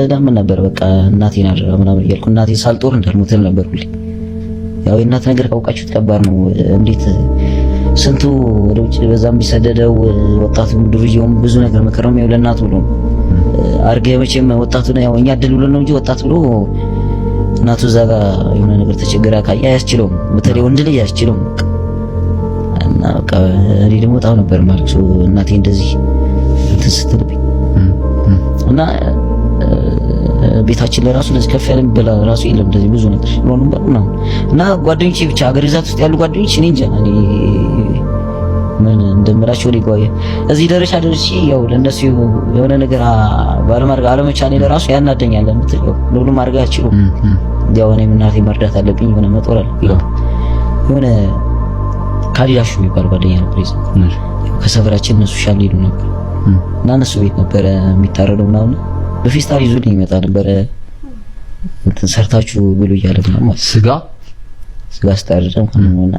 ለምን ነበር በቃ እናቴን አደራ ምናምን እያልኩ እናቴን ሳልጦር እንዳልሞት ነበር ሁሌ። ያው የእናት ነገር ካውቃችሁት ከባድ ነው። እንዴት ስንቱ ወደ ውጭ በዛም ቢሰደደው ወጣቱም ዱርዬውም ብዙ ነገር መከረም ያው ለእናቱ ብሎ ነው። አርገ መቼም ወጣቱ ያው እኛ እድል ብሎ ነው እንጂ ወጣት ብሎ እናቱ እዛ ጋር የሆነ ነገር ተቸግራ ካየ አያስችለውም። በተለይ ወንድ ልጅ አያስችለውም። እና በቃ እኔ ደግሞ በጣም ነበር የማለቅሰው እናቴ እንደዚህ እንትን ስትልብኝ እና ቤታችን ለራሱ እንደዚህ ከፍ ያለ የሚበላ ራሱ የለም። እንደዚህ ብዙ ነገር ሆኖ ምናምን እና ጓደኞቼ ብቻ ሀገር ግዛት ውስጥ ያሉ ጓደኞች እኔ እንጃ እኔ ምን እንደምላቸው ሊጓየ እዚህ ደረጃ ደርሼ ያው ለእነሱ የሆነ ነገር ባለማድረግ አለመቻሌ ለራሱ ያናደኛል። ለምትለው ለሁሉም ማድረግ አልችልም። ያው እኔም እናቴ መርዳት አለብኝ፣ የሆነ መጦር አለብኝ። የሆነ ካሊዳሹ የሚባል ጓደኛ ነበር ይዘ ከሰፈራችን እነሱ ሻል ይሉ ነበር እና እነሱ ቤት ነበረ የሚታረደው ምናምን በፌስታል ይዞልኝ ይመጣ ነበረ። እንትን ሰርታችሁ ብሉ እያለ ምናምን ማለት ስጋ ስጋ ስታርደ እና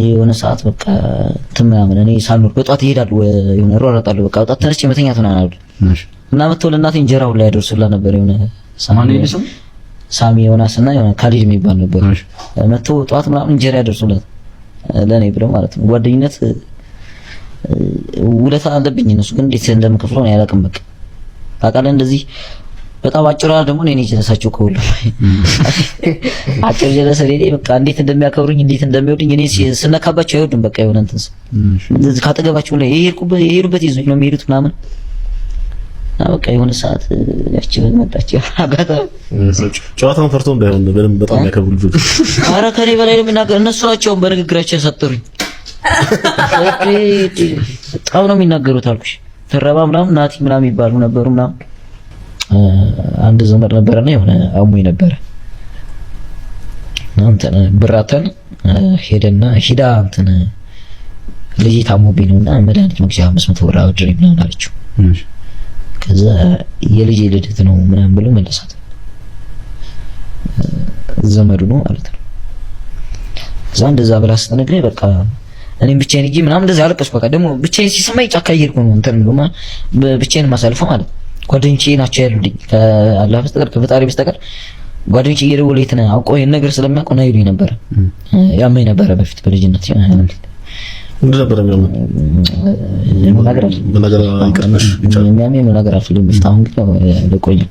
የሆነ ሰዓት በቃ እንትን ምናምን እኔ ሳልኖር በጧት እሄዳለሁ፣ የሆነ እሯሯጣለሁ። በቃ በጧት ተነስቼ መተኛት ምናምን አሉ እና መጥተው ለእናቴ እንጀራውን ላይ ያደርሱላት ነበር። የሆነ ሳሚ ዮናስ እና የሆነ ካሊድ የሚባል ነበር። መጥተው ጧት ምናምን እንጀራ ያደርሱላት ለእኔ ብለው ማለት ነው። ጓደኝነት ውለታ አለብኝ። እነሱ ግን እንዴት እንደምከፍለው እኔ አላውቅም። በቃ ታውቃለህ፣ እንደዚህ በጣም አጭሯ ደግሞ እኔ ነኝ ጀለሳቸው ከሁሉም አጭር ጀለሰ እኔ በቃ እንዴት እንደሚያከብሩኝ እንዴት እንደሚወዱኝ እኔ ስነካባቸው አይወዱም። በቃ የሆነ እንትን እንደዚህ ካጠገባቸው ላይ የሄዱበት ይዞኝ ነው የሚሄዱት ምናምን እና በቃ የሆነ ሰዓት ያቺ መጣች አጋጣሚ ጨዋታውን ፈርቶ እንዳይሆን በደንብ በጣም ያከብሩ ልጆች። ኧረ ከኔ በላይ ነው የሚናገር። እነሱ ናቸው በንግግራቸው ያሳጠሩኝ። በጣም ነው የሚናገሩት አልኩሽ። ትረባ ምናምን ናቲ ምናምን ይባሉ ነበሩ ምናምን። አንድ ዘመድ ነበረና የሆነ አሞኝ ነበረ እና እንትን ብራተን ሄደና ሂዳ እንትን ልጄ ታሞብኝ ነውና መድኃኒት መግዣ 500 ብር አበድረኝ ምናምን አለችው። ከዛ የልጄ ልደት ነው ምናምን ብሎ መለሳት። ዘመዱ ነው ማለት ነው። ከዛ እንደዛ ብላ ስትነግረኝ በቃ እኔም ብቻዬን ሂጅ ምናምን እንደዛ አለቀስኩ። በቃ ደግሞ ብቻዬን ሲሰማኝ ጫካ እየሄድኩ ነው እንትን ብሎ ብቻዬን ማሳልፈው ማለት ነው። ጓደኞቼ ናቸው ያሉልኝ ከአላህ በስተቀር ከፈጣሪ በስተቀር ጓደኞቼ እየደወሉ የት ነህ አውቀው ይሄን ነገር ስለሚያውቁ ነው ይሉኝ ነበረ። ያመኝ ነበረ በፊት በልጅነት ምንድን ነበር የሚያመው? መናገር የሚያመኝ መናገር አልፈልግም በፊት። አሁን ግን ለቆኛል።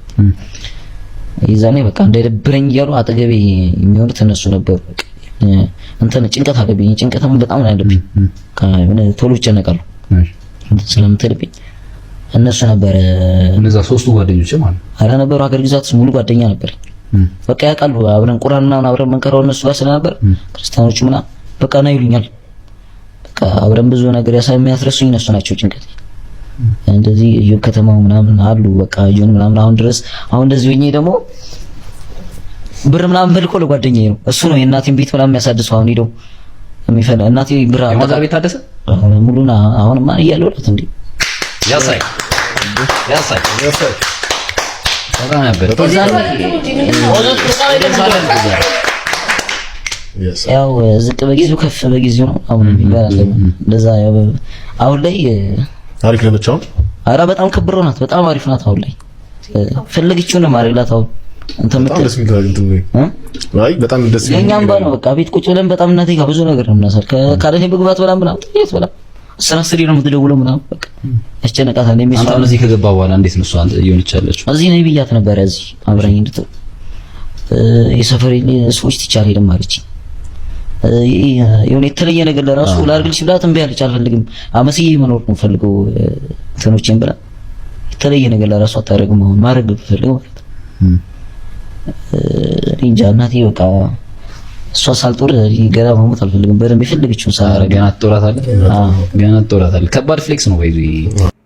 የዛኔ በቃ እንዳይደብረኝ እያሉ አጠገቤ የሚሆኑት እነሱ ነበሩ። እንትን ጭንቀት አለብኝ። ጭንቀትም በጣም ነው ያለብኝ። ቶሎ እጨነቃለሁ ስለምትልብኝ እነሱ ነበረ እነዛ ሶስቱ ጓደኞች ማለት ነው። ኧረ ነበሩ ሀገር ግዛት ሙሉ ጓደኛ ነበር። በቃ ያውቃሉ። አብረን ቁርአን ምናምን አብረን መንከራው እነሱ ጋር ስለነበር ክርስቲያኖቹ ምናምን በቃ ነው ይሉኛል። በቃ አብረን ብዙ ነገር የሚያስረሱኝ እነሱ ናቸው። ጭንቀት እንደዚህ እዩ ከተማው ምናምን አሉ በቃ እዩን ምናምን አሁን ድረስ አሁን እንደዚህ ሆኜ ደግሞ ብር ምናምን በልኮ ለጓደኛዬ ነው እሱ ነው የእናቴን ቤት ምናምን የሚያሳድሰው። አሁን ሄደው የሚፈላ እናቴ ብር የማዘር ቤት ታደሰ ሙሉና አሁንማ እያለሁላት እንዴ ያሳይ ያሳይ በጣም ነበር። ያው ዝቅ በጊዜው ከፍ በጊዜው ነው አሁን የሚባል አለ። እንደዛ ያው አሁን ላይ አሪፍ ነች አሁን። ኧረ በጣም ክብሮ ናት። በጣም አሪፍ ናት። አሁን ላይ ፈለገችውን ነው ማድረግላት። አሁን እንትን በጣም ደስ የሚል እንትን ነው። አይ በጣም ደስ የሚል የኛም ባል ነው። በቃ ቤት ቁጭ ብለን በጣም እናቴ ጋር ብዙ ነገር ነው የምናሳል። ካለኔ ምግባት በላም ምናምን ጥይት በላም አስር አስር ነው የምትደውለው ምናምን በቃ ያስጨንቃታል። አንተ አሁን እዚህ ከገባ በኋላ እንዴት ነው እሷ እየሆነች ያለችው? እዚህ ነኝ ብያት ነበረ። እዚህ አብረኝ እንድትሆን የሰፈሬ ሰዎች ትቼ አልሄድም አለችኝ። የሆነ የተለየ ነገር ለራሱ ላድርግልሽ ብላት እምቢ አለች። አልፈልግም አመስዬ መኖር ነው የምፈልገው እንትኖቼን ብላ የተለየ ነገር ለራሱ አታደርግም። አሁን ማድረግ ብፈልገው ማለት ነው። እኔ እንጃ እናቴ በቃ እሷ ሳልጦር ገና መሞት አልፈልግም። በደንብ የፈለገችውን ሳላደርግ ገና ትጦራታለህ፣ ገና ትጦራታለህ። ከባድ flex ነው by the way።